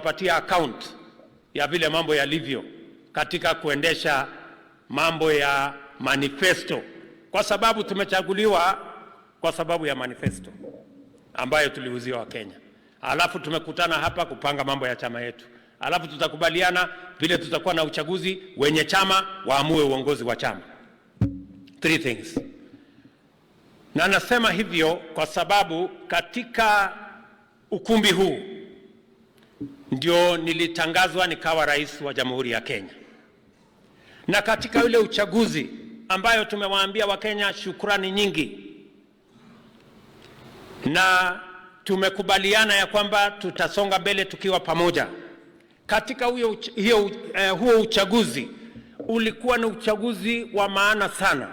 nitawapatia account ya vile mambo yalivyo katika kuendesha mambo ya manifesto, kwa sababu tumechaguliwa kwa sababu ya manifesto ambayo tuliuzia Wakenya. Alafu tumekutana hapa kupanga mambo ya chama yetu, alafu tutakubaliana vile tutakuwa na uchaguzi, wenye chama waamue uongozi wa chama. Three things. Na nasema hivyo kwa sababu katika ukumbi huu ndio nilitangazwa nikawa rais wa Jamhuri ya Kenya, na katika ule uchaguzi ambayo tumewaambia Wakenya shukrani nyingi, na tumekubaliana ya kwamba tutasonga mbele tukiwa pamoja. Katika huo uchaguzi ulikuwa ni uchaguzi wa maana sana,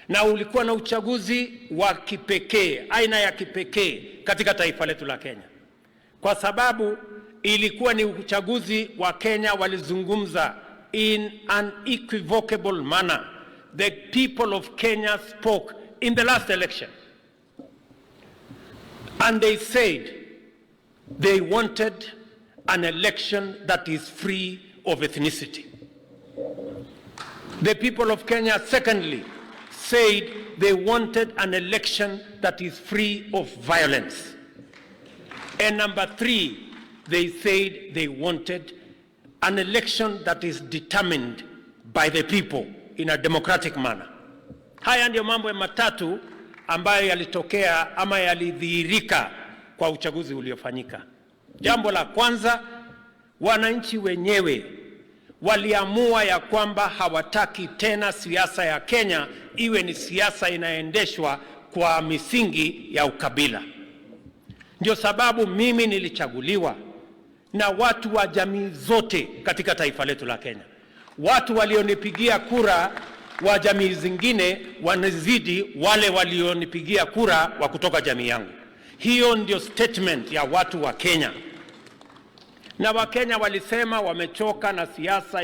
na ulikuwa na uchaguzi wa kipekee, aina ya kipekee katika taifa letu la Kenya, kwa sababu ilikuwa ni uchaguzi wa Kenya walizungumza in an unequivocal manner. The people of Kenya spoke in the last election and they said they wanted an election that is free of ethnicity. The people of Kenya, secondly, said they wanted an election that is free of violence. And number three, they said they wanted an election that is determined by the people in a democratic manner. Haya ndiyo mambo matatu ambayo yalitokea ama yalidhihirika kwa uchaguzi uliofanyika. Jambo la kwanza, wananchi wenyewe waliamua ya kwamba hawataki tena siasa ya Kenya iwe ni siasa inaendeshwa kwa misingi ya ukabila. Ndio sababu mimi nilichaguliwa na watu wa jamii zote katika taifa letu la Kenya. Watu walionipigia kura wa jamii zingine wanazidi wale walionipigia kura wa kutoka jamii yangu. Hiyo ndio statement ya watu wa Kenya. Na Wakenya walisema wamechoka na siasa ya